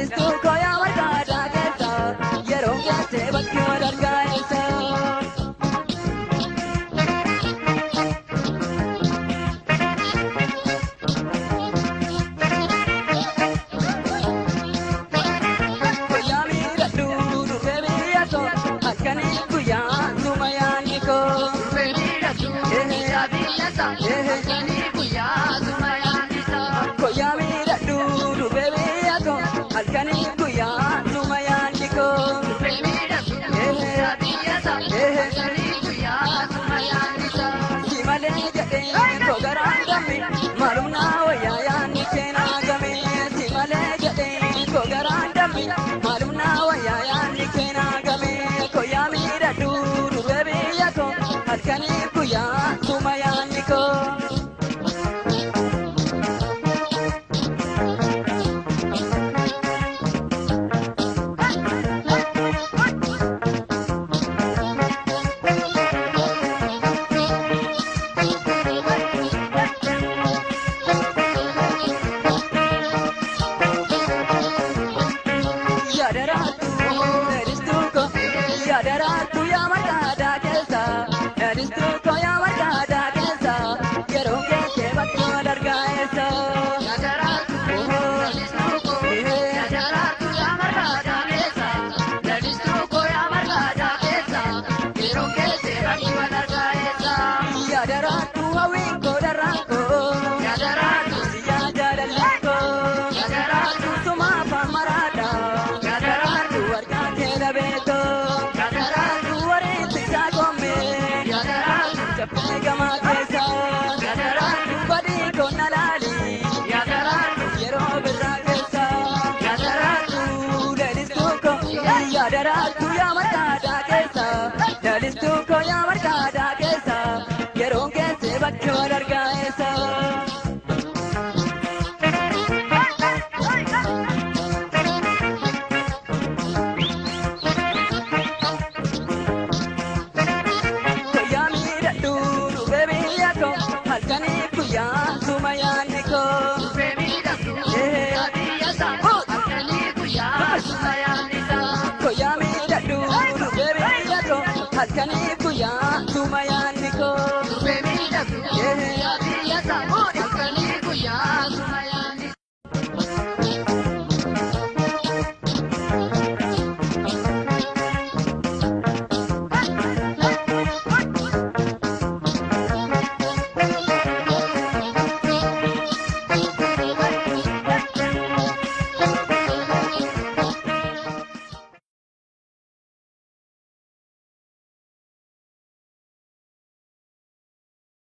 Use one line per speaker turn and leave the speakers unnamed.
Lalistuu koo yaa marga aadaa keessa yeroo geesse bakki wal argaa eessa. Guyyaa miidhagduu dhufee biyya koo halkanii guyyaa suma yaadni koo.
Dhufee miidhagduu yaa biyya isaa halkanii guyyaa suma yaadni isaa.
Guyyaa miidhagduu dhufee biyya koo halkanii guyyaa suma yaadni koo.
Dhufee miidhagduu yaa biyya isaa halkanii guyyaa suma yaadni isaa.
Si malee jedhee koo garaan gammi maalummaa wayyaa yaadni keenaa game. Si malee jedhee koo garaan dammi maalummaa wayyaa yaadni keenaa game. Guyyaa miidhagduu dhufee biyya koo halkanii guyyaa suma yaadni koo. Yaadaraatu lalistuu koo yaadaraatu yaa marga aadaa keessa lalistuu koo yaa marga aadaa keessa yeroo geesse bakki wal argaa eessa.
Yaadaraatu lalistuu koo yaadaraatu yaa marga aadaa keessa lalistuu koo yaa marga aadaa keessa yeroo geesse bakki wal argaa eessa.
Yaadaraatu hawwiin koo darraan koo
Yaadaraatu
siyyaa jaalallee koo
yaadaraatu
sumaaf maraadha
yaadaraatu
warqaa kee dhabeetoo
yaadaraatu
wariitti isaa gommee
yaadaraatu
chappee gamaa keessa
yaadaraatu
badii koo na laali.
yaadaraatu
Yeroo birraa keessa
yaadaraatu
lalistuu koo yaadaraatu yaa marga aadaa keessa lalistuu koo yaa marga aadaa keessa yeroo geesse bakki wal argaa eessa. Guyyaa miidhagduu dhufee biyya koo halkanii guyyaa suma yaadni koo.
Dhufee miidhagduu yaa biyya isaa halkanii guyyaa suma yaadni isaa.
Guyyaa miidhagduu dhufee biyya koo halkanii guyyaa suma